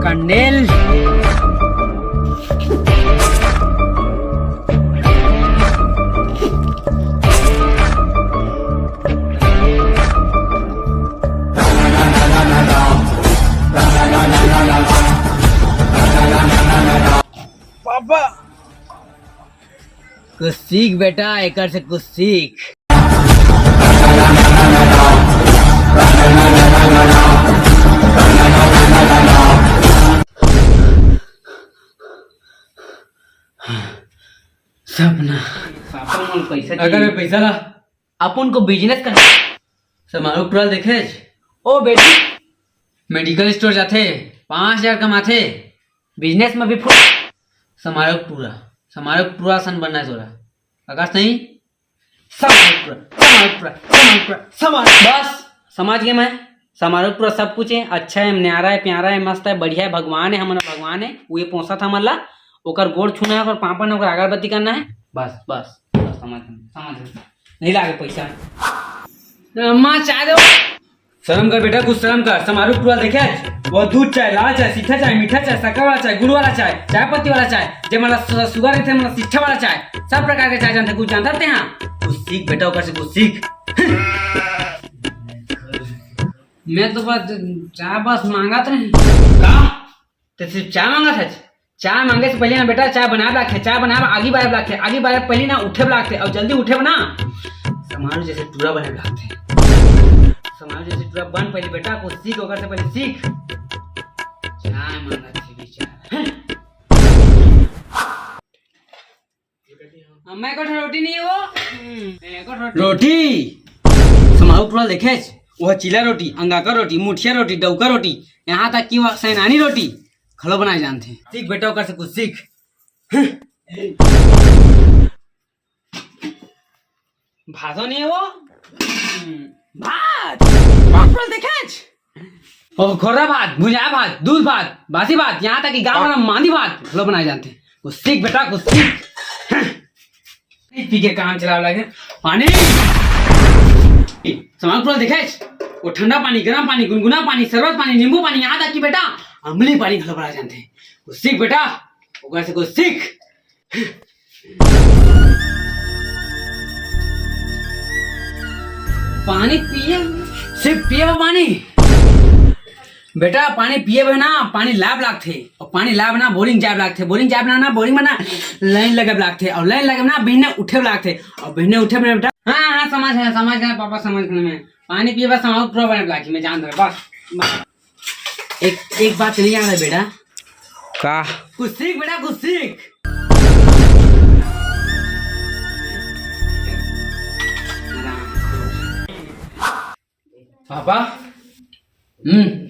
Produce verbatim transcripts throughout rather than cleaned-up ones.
Kandel. Papa, कुछ सीख बेटा, एकर से कुछ सीख। सपना। पापा, मोर पैसा अगर चाहिए। मैं पैसा ला। अपन को बिजनेस कर। समारोह टूरा देखेच? ओ बेटी। मेडिकल स्टोर जाथे, पाँच हजार कमाथे। बिजनेस में भी फुल। समारोह टूरा, समारोह टूरा सन बनना है तोरा। आकाश नहीं? समारोह टूरा, समारोह टूरा, समारोह टूरा, समारोह। बस, समझ गए मैं। समारोह टूरा सब कुछ है, अच्छा है, न्यारा है, प्यारा है, मस्त है, बढ़िया है, भगवान है, हमारा भगवान है, वो ये पोसा था हमला, ओकर गोड़ छूना है, ओकर पापा ने ओकर अगरबत्ती करना है। बस, बस, बस, समझ गए, समझ गए। नहीं लागे पैसा। अम्मा, चाय दो। शर्म कर बेटा, कुछ शर्म कर। समारोह टूरा देखे आज? वो दूध चाय, लाल चाय, सीठा चाय, मीठा चाय, शक्कर वाला चाय, गुड़ वाला चाय, चाय पत्ती वाला चाय, जे मतलब सु-, सुगर रहिथे, मतलब सीठा वाला चाय, सब प्रकार के चाय जानथे। कुछ जानता थे? हाँ, कुछ सीख बेटा, ओकर से कुछ सीख। मैं तो बस चाय बस मांगत रहे। का? ते सिर्फ चाय मांगत हच? चाय मांगे से पहले ना बेटा, चाय बनाए लागथे, चाय बनाए आगी बारे लागथे, आगी बारे पहले ना उठे लागथे, और जल्दी उठे ना, समारोह जैसे टूरा बने लागथे। समारोह जैसे टूरा बन पहले बेटा, कुछ सीख, ओकर से पहले सीख। चाय मांगत थे बेचारा। अम्मा, एको ठो रोटी नहीं है वो? हम्म, एको ठो रोटी। रोटी? समाऊ टूरा देखेच? वो चीला रोटी, अंगाकर रोटी, मुठिया रोटी, डौका रोटी, यहाँ तक कि वो सैनानी रोटी घलो बनाए जानथे। सीख बेटा, ओकर से कुछ सीख। भातो नहीं है वो? हम्म, भात। भात टूरा देखेच? ओ, खोर्रा भात, भुंजा भात, दूध भात, बासी भात, यहाँ तक कि गाँव वाला मांदी भात घलो बनाए जानथे। कुछ सीख बेटा, कुछ सीख। पानी पी के काम चलावे लगे। पानी। समाऊ टूरा देखेच? वो ठंडा पानी, गरम पानी, गुनगुना पानी, शरबत पानी, नींबू पानी, यहाँ तक कि बेटा अमली पानी घलो बनाए जानथे। कुछ सीख बेटा, ओकर से कुछ सीख। पानी पिए, सिर्फ पिए बर पानी। बेटा, पानी पिए बर ना, पानी लाभ लागथे। और पानी लाभ ना, बोरिंग जाब लागथे। बोरिंग जाब ना, ना, बोरिंग में ना, लाइन लगे लागथे। और लाइन लगे ना, बिहने उठे लागथे। और बिहने उठे में बेटा, हाँ, हाँ, समझ गए, समझ गए पापा, समझ गए मैं। पानी पिए बर समाऊ टूरा बने लागही, मैं जान दे, बस, बस। एक, एक बात नहीं याद है बेटा। का? कुछ सीख बेटा, कुछ सीख। पापा, हम्म,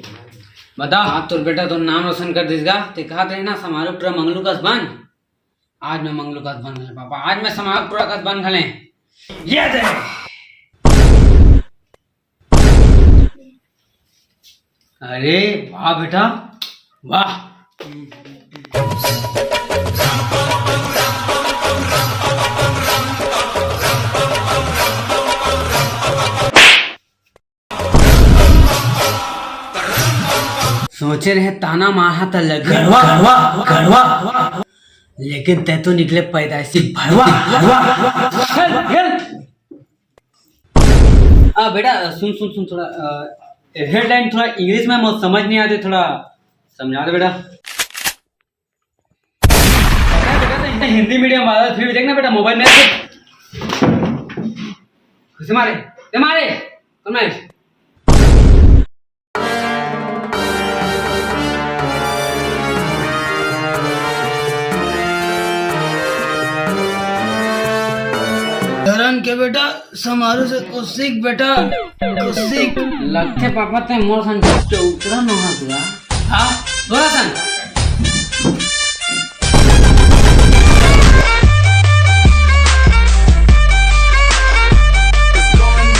बता। हाँ, तोर बेटा तोर नाम रोशन कर दिस गा। ते कहत रहे ना, समारोह टूरा मंगलू कस बन। आज मैं मंगलू कस बन घले पापा, आज मैं समारोह टूरा कस बन घले। ये दे। अरे वाह बेटा, वाह। सोचे रहे ताना मारहा त लगे गड़वा, गड़वा, गड़वा। लेकिन तै तो निकले पैदाइशी भड़वा, भड़वा। आ बेटा, सुन, सुन, सुन, थोड़ा, अ, हेडलाइन थोड़ा इंग्लिश में मोर समझ नहीं आते, थोड़ा समझा दे बेटा। पता है बेटा, तो हिंदी मीडियम वाला, फिर भी देखना बेटा, मोबाइल में खुशी मारे, ते मारे, कौन मारे? धरन के बेटा, समारोह से कुछ सीख बेटा, कुछ सीख। लगथे पापा ते मोर सन चौतरा नहा दिया। हाँ, बोला सन।